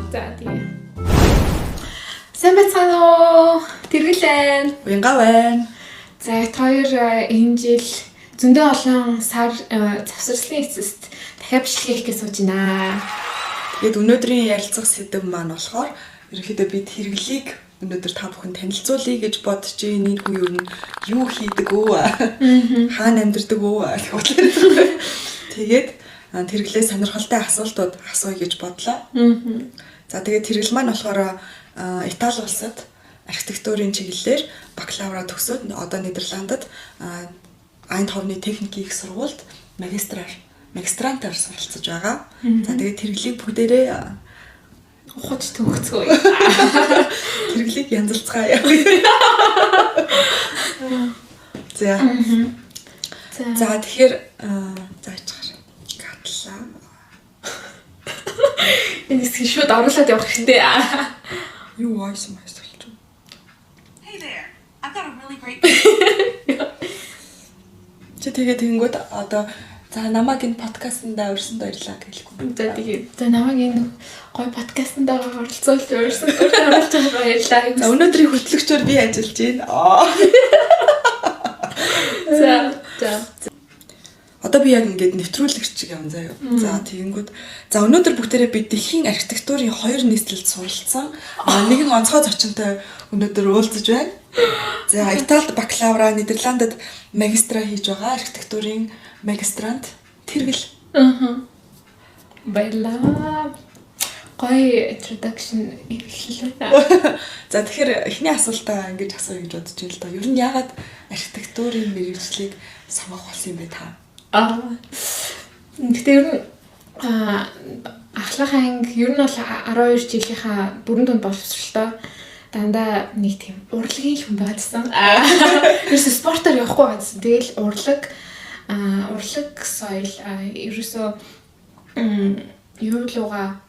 За, тэгээ. Сайн байцгаана уу? Тэргэл байна. Уянга байна. За, бид хоёр энэ жил зөндөө олон сар завсарлын эцэст дахиад бичлэг хийх гэж сууж байна. Тэгээд өнөөдрийн ярилцах сэдэв маань болохоор ерөнхийдөө бид Тэргэлийг өнөөдөр та бүхэн танилцуулъя гэж бодож байна. Энэ хүн ер нь юу хийдэг үү? Хаана амьдардаг үү гэх бодлоо. Тэгээд Тэргэлээ сонирхолтой асуултууд асууя гэж бодлоо. За, тэгээд Тэргэл маань болохоор Итали улсад архитектурын чиглэлээр бакалавра төгсөөд одоо Нидерландад Айндховны техникийн их сургуульд магистрантаар суралцаж байгаа. За, тэгээд Тэргэлийг бүгдээрээ Ухаж төгсгөө. Тэргэлийг янзалцгаая. За. За. За, тэгэхээр за ичгаар. Гатлаа. Энэ хэсгийг шууд оруулаад явах хэрэгтэй. Юу voice voice болчих. Hey there. I've got a really great Чи тэгээд тэгэнгүүт одоо за намайг энэ подкастнда урьсанд баярлаа гэлгүй. За, тэгээд за намайг энэ гоё подкастт оролцуулж урьсан оруулж байгаа баярлалаа. За, өнөөдрийн хөтлөгчөөр би ажиллаж байна. Аа. За за. Одоо би яг ингээд нэвтрүүлэгч шиг юм заяа. За, тэгэнгүүт за өнөөдөр бүгдээрээ би дэлхийн архитектурын хоёр нийслэлд суралцсан нэгэн онцгой зочинтой өнөөдөр уулзаж байна. За, Италид бакалавра, Нидерландд магистра хийж байгаа архитектурын магистрант Тэргэл. Аа. Баярлалаа. Гоё introduction эхэллээ. За, тэгэхээр эхний асуултаа ингэж асууя гэж бодож байна л да. Ер нь яагаад архитектурын мэргэжлийг сонгох болсон юм бэ та? Аа. Гэтэ ер нь ахлах анги, ер нь бол 12 жилийнхаа бүрэн дунд боловсролтой дандаа нэг тийм урлагийн хүн байгаадсан. Ерөөсө спортоор явахгүй байгаадсан. Тэгэл урлаг соёл, ерөөсөө юу луга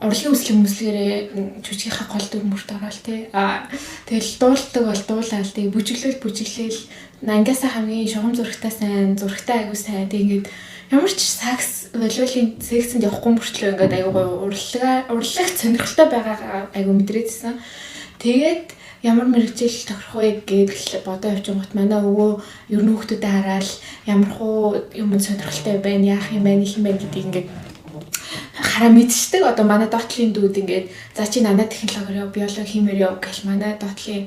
урлагийн үзлэг мүслэгээрээ жүжигийнхаа гол дүр мөрт ороод тий. Тэгэл дуулдаг бол дуулаал, тий, бүжиглэл бүжиглээл, ангиасаа хамгийн шугам зурагтай сайн, зурагтай аягүй сайн. Тэг ингээд ямар ч сакс волейболын секцэнд явахгүй мөртлөө ингээд аягүй гоё урлагт сонирхолтой байгаагаа аягүй мэдрээдсэн. Тэгээд ямар мэргэжил тохирох вэ гэдэл бодоо явчихгоот манай өвөө ер нь хүүхдүүдэд хараад ямар хуу юм сонирхолтой байна, яах юм байна, их юм байна гэдгийг ингээд хараа мэдчихдэг. Одоо манай доотлын дүүд ингээд за чи нанаа технологиор яв, биологи, химээр яв гэл манай доотлын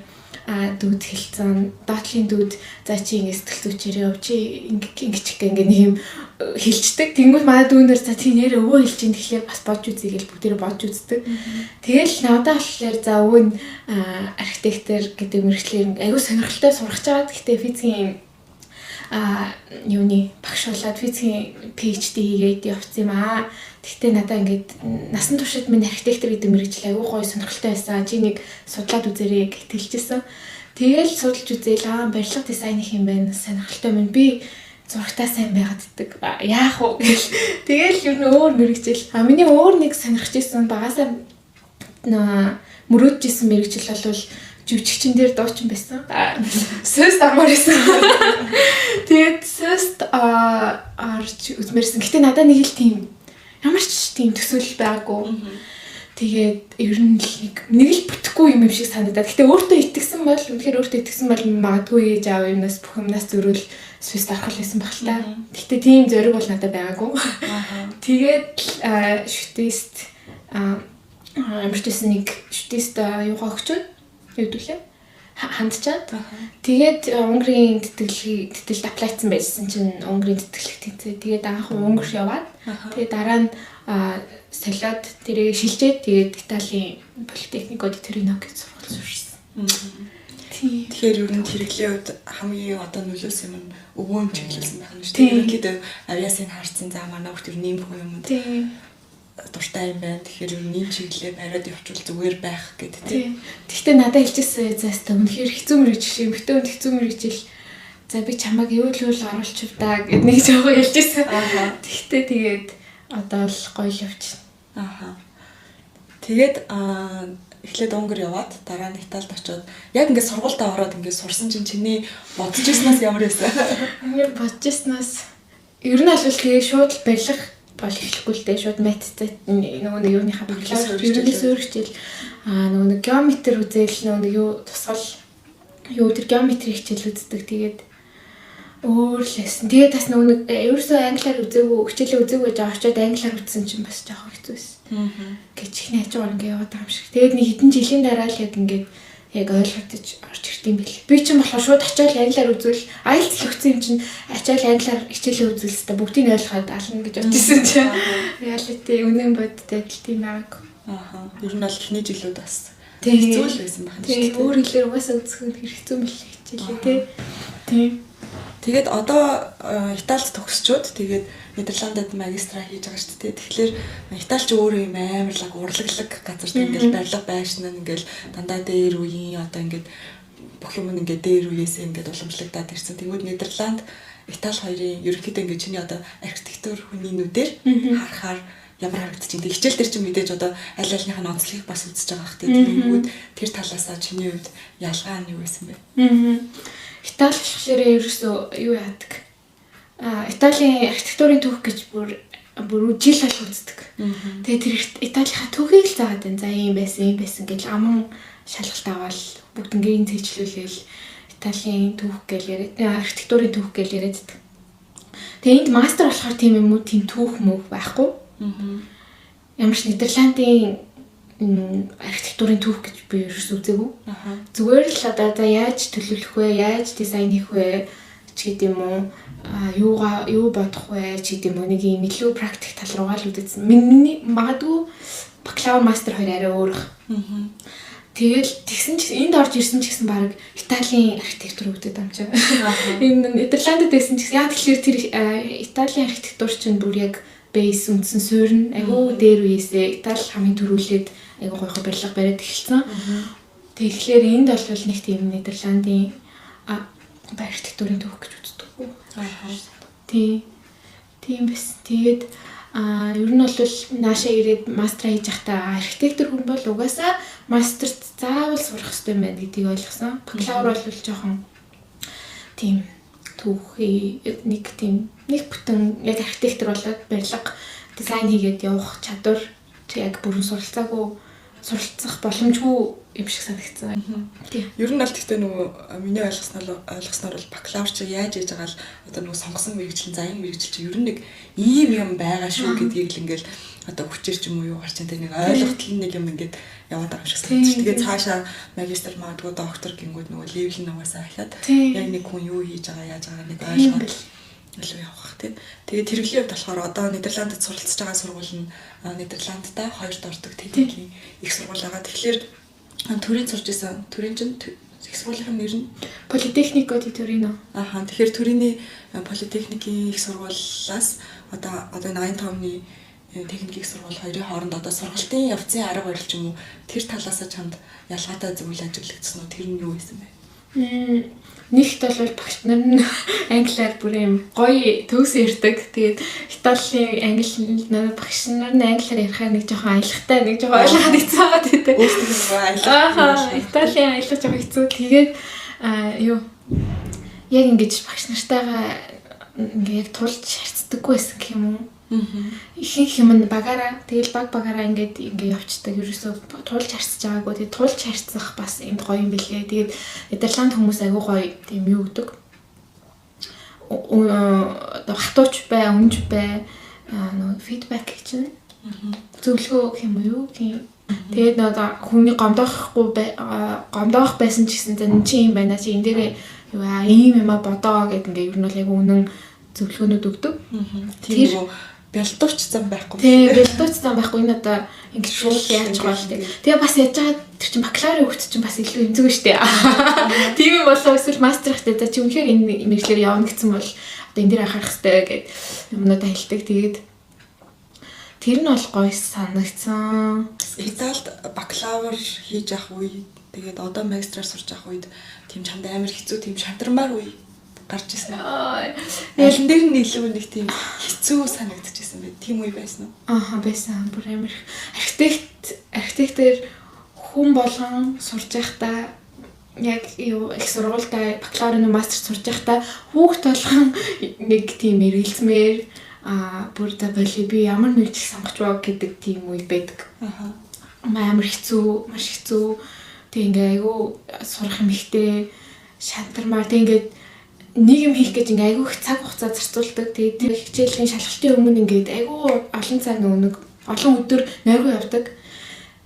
дүүд хэлсэн. Доотлын дүүд за чи ингэ сэтгэл зүйчээр яв, чи ингэ ингэчих гэ ингээ нэг юм хэлцдэг. Тэнгүүт манай дүүнэр за тий нэрээ өвөө хэлж ин тэгэхээр бас бодж үзье гэж бүгдээрээ бодж үздэг. Тэгэл надад болохоор за өвөө нь архитектор гэдэг мэргэжлээр аягүй сонирхолтой сурах чагаад, гэхдээ физикийн юуны багш болоод физикийн PhD хийгээд явцсан юм аа. Гэхдээ надаа ингээд насан туршид минь архитектор гэдэг мэргэжил аягүй гоё сонирхолтой байсан. Чи нэг судлаад үзээрэй гэж хэлжсэн. Тэгэл судалж үзээл, барилга дизайн их юм байна. Сонирхолтой минь, би зурагтаа сайн байгаад ддаг. Яах вэ гэл. Тэгэл ер нь өөр мэргэжил. Миний өөр нэг сонирхож исэн, багасаа мөрөөдж исэн мэргэжил бол жүжигчин дээр дуучин байсан. Сөст ормоор байсан. Тэгээд сөст орж үзмээрсэн. Гэтэ надад нэг л тийм ямар ч тийм төсөөлөл байгаагүй. Тэгээд ер нь л нэг л бүтэхгүй юм шиг санагдаад. Гэтэ өөртөө итгэсэн бол, үнэхээр өөртөө итгэсэн бол магадгүй ээж аав юмнаас бүх юмнаас зөрүүл Swiss орох байсан баг л та. Гэтэ тийм зориг бол надад байгаагүй. Тэгээд шүтест ямар ч байсан нэг шүтест юугаа өгчөөд, юу гэдүүлээ, хандчаад, тэгээд Унгарын тэтгэлгийг тэтгэлд apply цсан байсан чинь Унгарын тэтгэлэг тэнцээ. Тэгээд анх Унгар яваад, тэгээд дараа нь солиод, тэрийг шилжээд, тэгээд Италийн Политехнико ди Торино гэж сургууль сурсан. Тийм. Тэгэхээр ер нь Тэргэлийн хувьд хамгийн одоо нөлөөсөн юм нь өвөө нь чиглүүлсэн байх нь шүү дээ. Ерөнхийдөө авиасын харцсан, за манай хүүхд ер нь ийм хүн юм дуртай юм байна. Тэгэхээр ер нь ийм чиглэлээр бариад явуучвал зүгээр байх гэдэг, тийм. Гэхдээ надад хэлчихсэн заастаа үнэхээр хэцүү мэргэжил юм. Гэтэ хэцүү мэргэжил, за би чамайг юу л үл оруулчих даа гэд нэг жоохон хэлчихсэн. Тэгтээ тэгээд одоо л гоё л явчихна. Ааха. Тэгээд эхлээд Унгар яваад, дараа нь Италид очиод яг ингээд сургуультаа ороод ингээд сурсан чинь чиний бодож ирснээс ямар байсан? Миний бодож ирснээс ер нь бол тэгээ шууд л барилга бол эхлэхгүй л дээ, шууд math нөгөө нэг юуныхаа бакалавр ерөнхий суурь хичээл, нөгөө нэг геометр үзээл, нөгөө нэг юу тусгал юу тэр геометри хичээл үздэг. Тэгээд өөр л байсан. Тэгээд бас нөгөө нэг ерөөсөө англиар үзээгүй, хичээлээ үзээгүй гэж очиод англиар үзсэн чинь бас жоохон хэцүү байсан. Гэж ихний хажуугаар ингээ яваад байгаа юм шиг. Тэгээд нэг хэдэн жилийн дараа л яг ингээд яг ойлгогдож орж ирт юм бэл. Би чинь болохоор шууд очиод англиар үзвэл IELTS л өгсөн юм чинь ачаал англиар хичээлээ үзвэл хэвээр бүгдийг нь ойлгоод ална гэж бодчихсон чинь reality үнэн бодтой адил тийм байгаагүй. Ааха. Ер нь бол эхний жилүүд бас хэцүү л байсан байна шүү дээ. Өөр хэлээр угаасаа үзэх нь хэцүү мэл хичээлээ тий. Тийм. Тэгээд одоо Италид төгсчөөд тэгээд Нидерландад магистра хийж байгаа шүү дээ. Тэгэхээр Итали ч өөрөө юм амар лаг урлаглаг газар, ингээл барилга байшин нь ингээл дандаа дээр үеийн одоо ингээд бүх юм ингээд дээр үеэсээ ингээд уламжлагдаад ирсэн. Тэгвэл Нидерланд, Итали хоёрын ерөнхийдөө ингээд чиний одоо архитектур хүний нүдээр харахаар ямар харагдаж байна? Хичээл дээр чинь мэдээж одоо аль альных нь онцлогийг бас үзэж байгаа бах. Тэгэнгүүт тэр талаасаа чиний хувьд ялгаа нь юу байсан бэ? Итали болохоор ерөөсөө юу яадаг? Италийн архитектурын түүх гэж бүр бүр жил бол үздэг. Тэгээ тэр Италийнхаа түүхийг л заагаад байна. За, ийм байсан, ийм байсан гэж аман шалгалт аваад бүгднгийн цээжлүүлээл Италийн түүх гэж яриад, архитектурын түүх гэж яриад байдаг. Тэгээ энд мастер болохоор тийм юм уу, тийм түүх мөх байхгүй. Ямар ч Нидерландын архитектурын түүх гэж би ерөөс үзээгүй. Зүгээр л одоо за яаж төлөвлөх вэ, яаж дизайн хийх вэ ч гэдэм юм уу, юугаа юу бодох вэ ч гэдэм үү, нэг юм илүү практик тал руугаа л үзсэн. Миний магадгүй бакалавр, мастер хоёр арай өөр. Тэгэл тэгсэн ч энд орж ирсэн ч гэсэн баг Италийн архитектур өгдөг юм чи. Энэ Нидерландд байсан ч гэсэн яг тэгэхээр тэр Италийн архитектур чинь бүр яг base үндсэн суурь нь айгүй дээр үеэсээ Итали хамгийн түрүүлээд айгүй гоё барилга бариад эхэлсэн. Тэгэхээр энд бол нэг тийм Нидерландын архитектурын түүх гэж үздэг. Тий. Тийм байсан. Тэгээд ер нь бол наашаа ирээд мастера хийж байхдаа архитектор хүн бол угаасаа мастерт заавал сурах хэрэгтэй юм байна гэдгийг ойлгосон. Бакалавр бол жоохон тийм түүхий нэг тийм нэг бүтэн яг архитектор болоод барилга дизайн хийгээд явах чадвар яг бүрэн суралцаагүй, суралцах боломжгүй юм шиг санагдсан. Тийм. Ер нь аль гэхдээ нөгөө миний ойлгосноор бол бакалавр чи яаж яж байгаа л одоо нөгөө сонгосон мэргэжил, за энэ мэргэжил чи ер нь нэг ийм юм байгаа шүү гэдгийг л ингээл одоо хүчээр ч юм уу юу гарч ин нэг ойлголтол нэг юм ингээд яваад байгаа юм шиг санагдчих. Тэгээд цаашаа магистр, магадгүй доктор гингүүд нөгөө level нь угаасаа ахаад яг нэг хүн юу хийж байгаа, яаж байгаа нэг ойлгоод илүү явах тий. Тэгээд тэрэглийн хувьд болохоор одоо Нидерландд суралцж байгаа сургууль нь Нидерландтай хоёрт ордог техникийн их сургууль байгаа. Тэгэхээр Турин сурч исэн. Турин чинь их сургуулийн нэр нь Politecnico di Torino. Ааха. Тэгэхээр Турины Политехникийн их сургуулиас одоо энэ Eindhoven-ы техникийн их сургууль хоёрын хооронд одоо сургалтын явцын арга барил ч юм уу тэр талаасаа чамд ялгаатай зүйл ажиглагдсан уу? Тэр нь юу байсан бэ? Нэгт бол багш нар нь англиар бүр юм гоё төгс ярьдаг. Тэгээд Италийн англи надад багш нар нь англиар ярихаар нэг жоохон аялахтай, нэг жоохон ойлгоход хэцүү байгаад байдаг. Өөртөө нөгөө аялах. Аа, Италийн аялах жоохон хэцүү. Тэгээд юу яг ингэж багш нартайгаа ингээ яг тулж харьцдаггүй байсан гэх юм уу? Ихэнх юм нь багаараа тэгэл баг багаараа ингээд ингээ явцдаг. Ерөөсөө тулж харьцаж байгаагүй. Тэгээд тулж харьцах бас энд гоё юм билээ. Тэгээд Нидерланд хүмүүс айгүй гоё тийм юу гэдэг. Одоо хатууч бай, үнж бай, нөгөө feedback гэж байна. Зөвлөгөө гэх юм уу юу гэх юм. Тэгээд нөгөө хүний гомдоохгүй гомдоох байсан ч гэсэн за чи юм байна чи энэ дээрээ юу аа ийм юм а бодоо гэд ингээ ер нь бол яг үнэн зөвлөгөөнүүд өгдөг. Тэр нөгөө бялдууч зам байхгүй. Тий, бялдууч зам байхгүй. Энэ одоо ингэ шууд яаж байгаа л тий. Тэгээ бас яаж байгаа тэр чинь бакалаврын хүүхд чинь бас илүү эмзэг штэ. Тийм юм болоо эсвэл мастерхтэй за чи үнэхээр энэ мэргэжлээр явна гэсэн бол одоо энэ дээр анхаарах хэрэгтэй гэд юмнуудаа хэлдэг. Тэгээд тэр нь бол гоё санагдсан. Италид бакалавр хийж явах үе, тэгээд одоо магистраар сурч явах үед тийм чамд амар хэцүү, тийм шантармаар үе гарч ирсэн. Ялан дээр нь илүү нэг тийм хэцүү санагдчихсан байт. Тийм үе байсан уу? Ааха, байсан. Бүр амар архитектор хүн болгон сурж байхдаа яг юу их сургуультай бакалаврын мастер сурж байхдаа хүүхд болгон нэг тийм эргэлзмээр Бүр за боли, би ямар мэргэжил сонгож ба гэдэг тийм үе байдаг. Амар хэцүү, маш хэцүү. Тэг ингээ айгүй сурах юм ихтэй, шантармаар. Тэг ингээд нэг юм хийх гэж ингээ айгүй их цаг хугацаа зарцуулдаг. Тэгээд тэр хичээлийн шалгалтын өмнө ингээд айгүй олон цаг нэг олон өдөр нойргүй явдаг.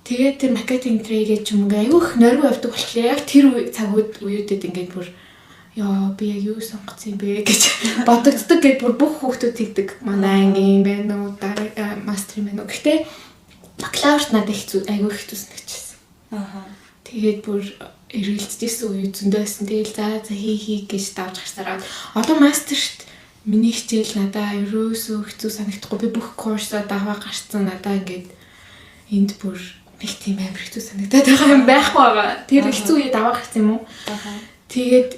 Тэгээд тэр маркетинг трейгээ ч юм ингээ айгүй их нойргүй явдаг болохоор яг тэр цаг үеүүдэд ингээд бүр яа, би яг юу сонгоцсон юм бэ гэж бодогддог гэд бүр бүх хүүхдүүд тэгдэг. Манай ангийн байна уу, дараа мастер юм байна уу. Гэхдээ бакалаврт надад хэцүү, айгүй хэцүү санагдчихсан. Тэгээд бүр эргэлзэжсэн үе зөндөө байсан. Тэгэл за за хий хий гэж давж гарсараа. Одоо мастерт миний хичээл надаа ерөөсөө хэцүү санагдахгүй. Би бүх курсоо даваа гарцсан, надаа ингээд энд бүр нэг тийм амар хэцүү санагдаад байгаа юм байхгүй байгаа. Тэр хэцүү үе даваа гарсан юм уу? Тэгээд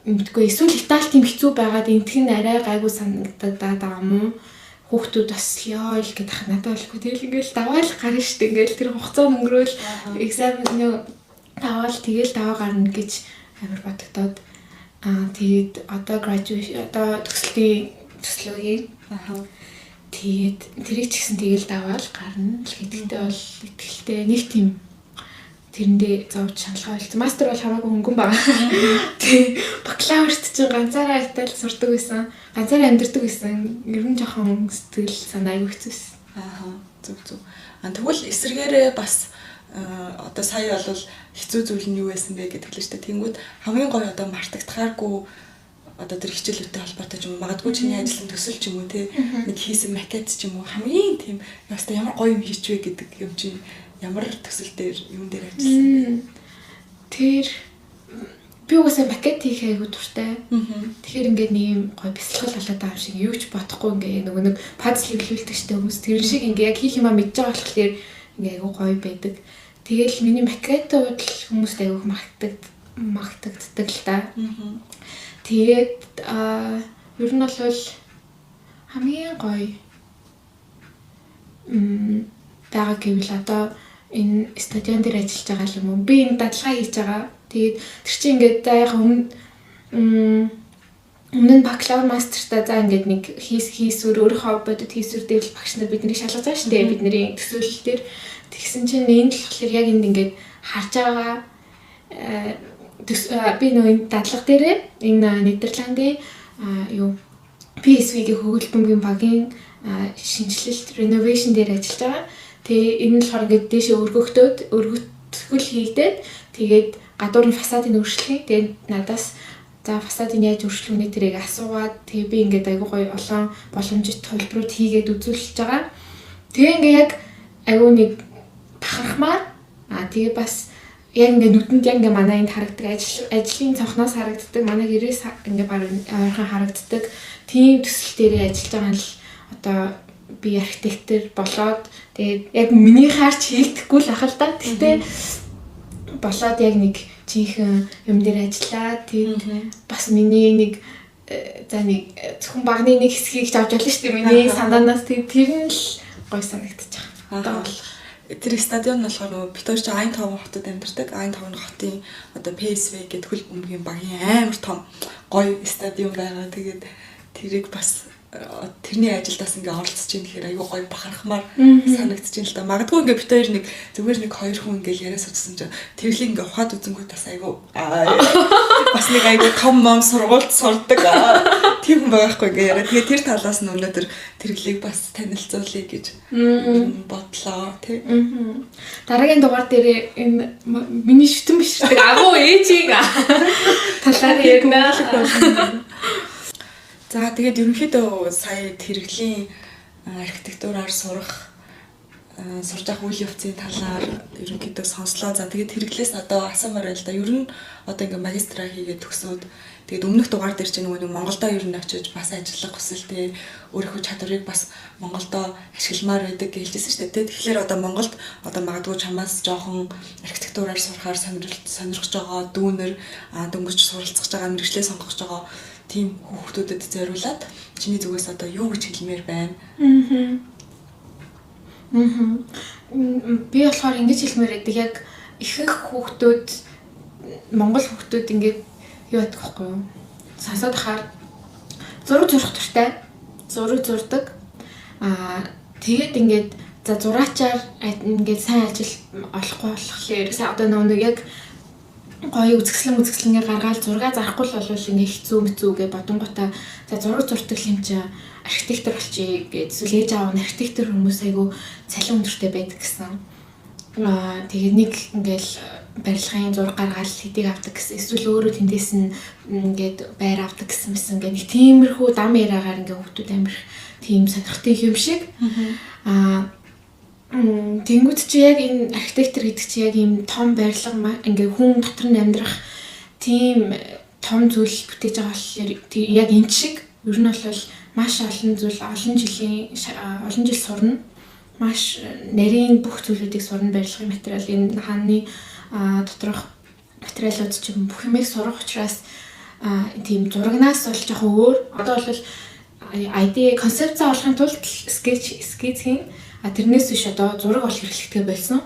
мэдгүй, эсвэл Итали тийм хэцүү байгаад энтх нь арай гайгүй санагдаад байгаа юм уу? Хүүхдүүд бас ёо ил гэдэг ах надад болохгүй. Тэгэл ингээл даваал гарна шүү дээ. Ингээл тэр хугацаа өнгөрөөл экзамен даваал тэгэл даваа гарна гэж амар бодогдоод, тэгээд одоо graduation, одоо төгсөлтийн төслөөгийн. Тэгээд тэрийг ч гэсэн тэгэл даваал гарна л гэдэгтээ бол итгэлтэй, нэг тийм тэрэндээ зовж шаналгаа болсон. Мастер бол хамаагүй хөнгөн байгаа. Тий. Бакалаврт чинь ганцаараа Итали сурдаг байсан. Ганцаараа амьдардаг байсан. Ер нь жоохон сэтгэл санаа аягүй хэцүүсэн. Ааха. Зөв зөв. А тэгвэл эсрэгээрээ бас одоо сая бол хэцүү зүйл нь юу байсан бэ гэдэг л шүү дээ. Тэнгүүд хамгийн гоё одоо мартагдахааргүй одоо тэр хичээлүүдтэй холбоотой ч юм уу, магадгүй чиний ажлын төсөл ч юм уу, те, нэг хийсэн макет ч юм уу, хамгийн тийм ястай ямар гоё юм хийчвэ гэдэг юм чи ямар төсөл дээр, юун дээр ажилласан бэ? Тэр би угаасаа макет хийх айгу дуртай. Тэгэхээр ингээд нэг юм гоё бясалгал болоод байгаа юм шиг, юу ч бодохгүй ингээд нөгөө нэг пазл хэвлүүлдэг штэ хүмүүс. Тэр шиг ингээд яг хийх юмаа мэдж байгаа болохоор ингээд айгу гоё байдаг. Тэгэл миний макетууд л хүмүүст айгу магтагддаг л та. Тэгээд ер нь бол хамгийн гоё байгаа гэвэл одоо энэ стадион дээр ажиллаж байгаа юм уу? Би энэ дадлага хийж байгаа. Тэгээд тэр чинь ингээд за яг өмнө нь бакалавр мастертаа за ингээд нэг хийсвэр, өөрийнхөө бодит хийсвэр дээр л багш нар биднийг шалгаж байгаа шүү дээ. Бидний төсөөлөл дээр тэгсэн чинь энэ л болохоор яг энд ингээд харж байгаа би нөө энэ дадлага дээрээ энэ Нидерландын юу PSV-гийн хөгөл бөмбөгийн багийн шинэчлэлт renovation дээр ажиллаж байгаа. Тэгээ энэ нь болохоор ингээд дээшээ өргөгтөөд өргөтгөл хийгдээд, тэгээд гадуур нь фасадыг өөрчлөх. Тэгээд надаас за фасадыг яаж өөрчлөх вэ тэрийг асуугаад, тэгээ би ингээд айгуу гоё олон боломжит төлбөрүүд хийгээд үзүүлж байгаа. Тэгээ ингээд яг айгуу нэг бахархмаар, тэгээ бас яг ингээд нүдэнд яг ингээд манай энд харагддаг, ажлын цонхноос харагддаг, манай гэрээс ингээд баг ойрхон харагддаг тийм төсөл дээрээ ажиллаж байгаа нь л одоо би архитектор болоод, тэгээд яг миний хаарч хийгдэхгүй л ах л да. Гэхдээ болоод яг нэг жинхэнэ юм дээр ажиллаа. Тэгээд бас миний нэг за нэг зөвхөн багны нэг хэсгийг ч авч болно шүү дээ. Миний санаанаас тэгээд тэр нь л гоё санагдчих. Одоо бол тэр стадион нь болохоор нөгөө бид хоёр чинь Айнтховен хотод амьдардаг. Айнтховен хотын одоо PSV гэдэг хөл бөмбөгийн багийн амар том гоё стадион байгаа. Тэгээд тэрийг бас тэрний ажилдаас ингээ оролцож ийн гэхээр айгүй гоё бахархмаар санагдаж ин л да. Магадгүй ингээ бид хоёр нэг зүгээр нэг хоёр хүн ингээ яриа суудсан чинь тэрлийг ингээ ухаад үзэнгүүт бас айгүй бас нэг айгүй том мом сургуульд сурдаг тийм хүн байгаа хгүй ингээ яриа. Тэгээ тэр талаас нь өнөөдөр тэрглийг бас танилцуулъя гэж бодлоо тий. Дараагийн дугаар дээр энэ миний шүтэн бишрдэг агуу ээжийг талаар ярина. За тэгээд ерөнхийдөө сая тэрэглийн архитектураар сурах сурж авах үйл явцын талаар ерөнхийдөө сонслоо. За тэгээд тэрглээс одоо асуумаар байл да. Ер нь одоо ингээ магистра хийгээд төгсөөд, тэгээд өмнөх дугаар дээр чинь нөгөө нэг Монголдо ер нь очиж бас ажиллах хүсэлтэй, өөрийнхөө чадварыг бас Монголдо ашигламаар байдаг гэж хэлжсэн шүү дээ. Тэгэхээр одоо Монголд одоо магадгүй чамаас жоохон архитектураар сурахаар сонирхож байгаа дүүнер, дөнгөж суралцах байгаа, мэргэжлээ сонгох гэж байгаа тийм хүүхдүүдэд зориулаад чиний зүгээс одоо юу гэж хэлмээр байна? Би болохоор ингэж хэлмээр байдаг. Яг ихэнх хүүхдүүд, Монгол хүүхдүүд ингээд юу байдаг вэ юу? Сонсоод хахаар зураг зурах дуртай. Зураг зурдаг. Тэгээд ингээд за зураачаар ингээд сайн ажил олохгүй болохоор одоо нөгөө нэг яг гоё үзэсгэлэн гаргаал зураг зарахгүй л болвол ингээ хэцүү мэцүү гэ бодонгуудаа за зураг зурдаг юм чи архитектор болчихъя гэж эсвэл ээж аав нь архитектор хүмүүс айгу цалин өндөртэй байдаг гэсэн. Тэгээд нэг ингээл барилгын зураг гаргаал хэдийг авдаг гэсэн. Эсвэл өөрөө тэндээс нь ингээд байр авдаг гэсэн мэсэн ингээ нэг тиймэрхүү дам яриагаар ингээ хүмүүс амирх тийм сонирхтой юм шиг. Тэнгүүд чи яг энэ архитектор гэдэг чи яг ийм том барилга ингээ хүн дотор нь амьдрах тийм том зүйл бүтээж байгаа болохоор яг энэ шиг ер нь бол маш олон зүйл олон жил сурна. Маш нарийн бүх зүйлүүдийг сурна, барилгын материал, энэ хааны доторх материалууд ч юм бүх юмыг сурах учраас тийм зурагнаас бол жоохон өөр. Одоо бол idea концепцээ олохын тулд sketch хийн. Тэрнээс биш одоо зураг олох хэрэглэхтэй болсон.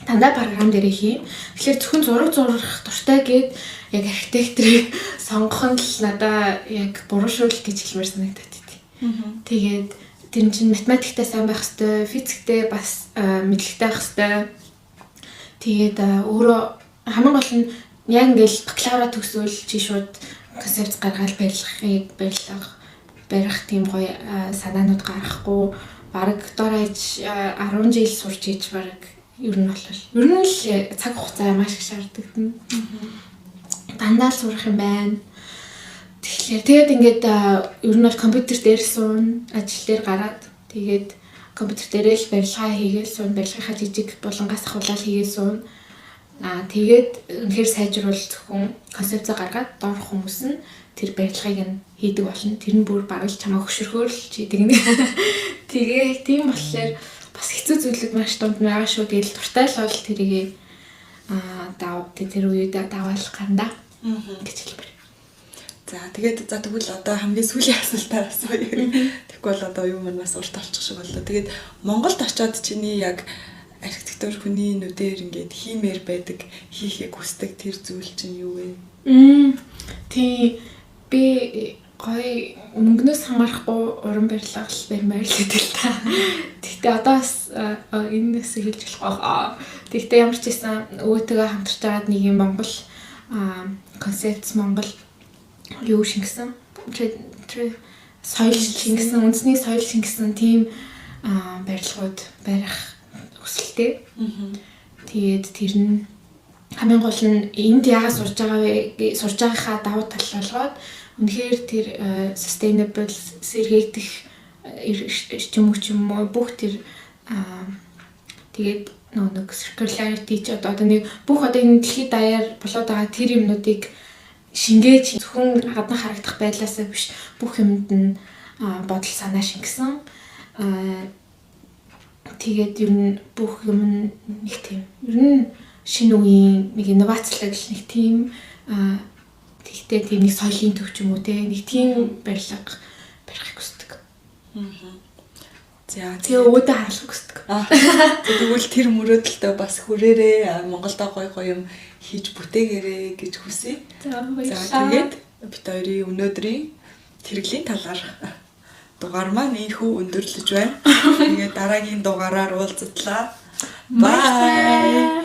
Дандаа програм дээр хийн. Тэгэхээр зөвхөн зураг зурах дуртай гээд яг архитекторыг сонгох нь л надаа яг буруу шүү л гэж хэлмээр санагдаад тий. Тэгээд тэр чинь математиктай сайн байх хэвээр, физиктэй бас мэдлэгтэй байх хэвээр. Тэгээд өөрөө хамгийн гол нь яг ингээл бакалавра төгсөөл чи шууд концепц гаргаал барилгыг барих тийм гоё санаанууд гаргахгүй бараг дор хаяж 10 жил сурч ийж бараг ер нь бол ер нь л цаг хугацаа маш их шаарддаг. Дандаа л сурах юм байна. Тэгэхээр тэгээд ингээд ер нь бол компьютер дээр суун, ажил дээр гараад тэгээд компьютер дээрээ л барилгаа хийгээл суун, барилгынхаа жижиг булангаас ахуулаад хийгээл суун. Тэгээд үнэхээр сайжруул зөвхөн концепцээ гаргаад доорх хүмүүс нь тэр барилгыг нь хийдэг болно. Тэр нь бүр бараг л чамаа хөшөрхөөр л чи тэгнэ. Тэгээ тийм болохоор бас хэцүү зүйлүүд маш дунд байгаа шүү. Тэгэл дуртай л бол тэрийг тэр үед даваал гарна гэж хэлмээр. За тэгээд за тэгвэл одоо хамгийн сүүлийн асуултаар асууя. Тэгэхгүй бол одоо юу мань бас урт болчих шиг боллоо. Тэгээд Монголд очиод чиний яг архитектур хүний нүдээр ингээд хиймээр байдаг, хийхийг хүсдэг тэр зүйл чинь юу вэ? Тий би гоё мөнгнөөс хамаарахгүй уран барилга л барьмаар л гэдэг л та. Тэгтээ одоо бас энэ нэс хэлж болох байх. Тэгтээ ямар ч байсан өөтэйгөө хамтарч байгаад нэг юм Монгол концепц Монгол юу шингэсэн соёл шингэсэн, үндэсний соёл шингэсэн тийм барилгууд барих хүсэлтэй. Тэгээд тэр нь хамгийн гол нь энд яагаад сурж байгаа вэ? Сурж байгаагаа давуу тал болгоод үнэхээр тэр sustainable сэргээгдэх эрчим хүч юм уу бүх тэр тэгээд нэг circularity ч одоо нэг бүх одоо энэ дэлхийд даяар болоод байгаа тэр юмнуудыг шингээж зөвхөн гадна харагдах байдлаасаа биш бүх юмд нь бодол санаа шингэсэн. Тэгээд ер нь бүх юм нэг тийм ер нь шинэ үеийн нэг инновацлог нэг тийм тэгтээ тийм нэг соёлын төв ч юм уу те нэг тийм барилга барихыг хүсдэг. За тэгээ өөдөө харуулах хүсдэг. Тэгвэл тэр мөрөөдөлтөө бас хүрээрээ Монголдо гоё гоё юм хийж бүтээгээрэй гэж хүсье. За баярлалаа. Тэгээд бид хоёрын өнөөдрийн тэрэглийн талаар дугаар маань ийхүү өндөрлөж байна. Тэгээд дараагийн дугаараар уулзтлаа. Bye.